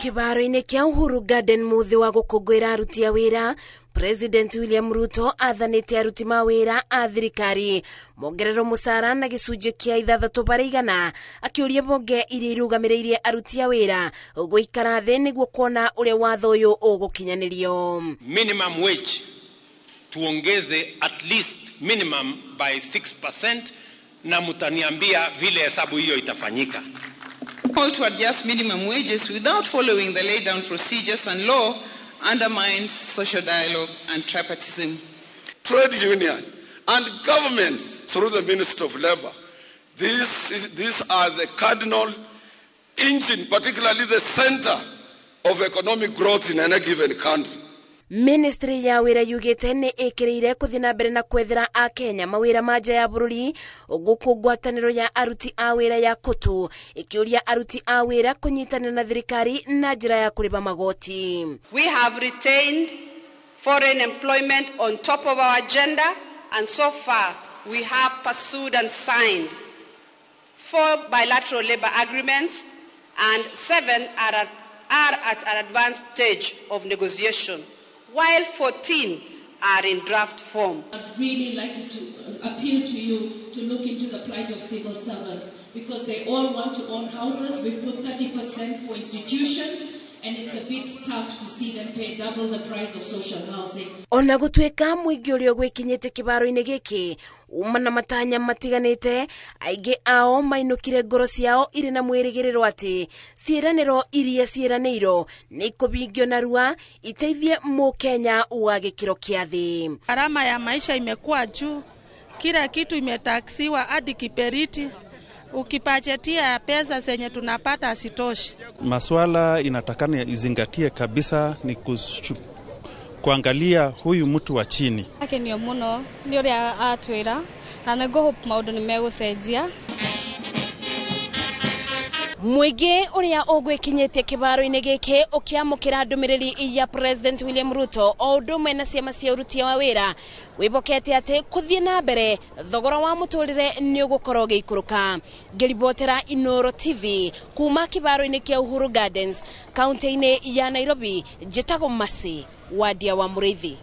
Kĩbaro-inĩ kĩa Uhuru Garden muthi wa gũkũngũĩra aruti a wĩra, President William Ruto athanĩte aruti mawĩra a thirikari mongererwo mũcara na gĩcunjĩ kĩa 6%, akĩũria mbunge iria irũgamĩrĩirie aruti a wĩra gũikara thĩ nĩguo kuona ũrĩa watho ũyũ ũgũkinyanĩrio. Minimum wage tuongeze at least minimum by 6%, na mtaniambia vile hesabu hiyo itafanyika. Call to adjust minimum wages without following the laid down procedures and law undermines social dialogue and tripartism. Trade unions and government through the Ministry of Labor. These are the cardinal engine, particularly the center of economic growth in any given country. Ministry ya wĩra yugĩte nĩ ĩkĩrĩire kũthiĩ na mbere na kwethera a Kenya mawĩra ma nja ya bũrũri, gũkũ ngwatanĩro ya aruti a wĩra ya KOTU ĩkĩũria aruti a wĩra kũnyitanĩra na thirikari na njĩra ya kũrĩba magoti. We have retained foreign employment on top of our agenda, and so far we have pursued and signed 4 bilateral labor agreements, and 7 are at an advanced stage of negotiation, while 14 are in draft form. I'd really like to appeal to you to look into the plight of civil servants, because they all want to own houses. We've put 30% for institutions, and it's a bit tough to see them pay double the price of social housing. Ona gũtuĩka mũingĩ ũrĩa ũgwĩkinyĩte kĩbaro-inĩ gĩkĩ uma na matanya matiganĩte, aingĩ ao mainũkire ngoro ciao irĩ na mwĩrĩgĩrĩro atĩ ciĩranĩro iria ciĩranĩirwo nĩ ikũbingio narua iteithie mũkenya wa gĩkĩro kĩa thĩ. Gharama ya maisha imekuwa juu, kila kitu imetaksiwa hadi kiberiti. Ukipachetia pesa zenye tunapata hazitoshi. Maswala inatakana izingatie kabisa ni kuangalia huyu mtu wa chini. Akenio muno ni uria atwira na nĩngũ hope maũndũ nĩ megũcenjia. Mũingĩ ũrĩa ũgwĩkinyĩtie kĩbaro-inĩ gĩkĩ ũkĩamũkĩra ndũmĩrĩri ya President William Ruto o ũndũ ũmwe na ciama cia ũruti wa wĩra wĩbokete atĩ kũthiĩ na mbere thogora wa mũtũrĩre nĩ ũgũkorwo ũgĩikũrũka. Ngĩribotera Inooro TV kuma kĩbaro-inĩ kĩa Uhuru Gardens kaunti-inĩ ya Nairobi, njĩtagwo Mercy Wadia wa Mũrĩithi.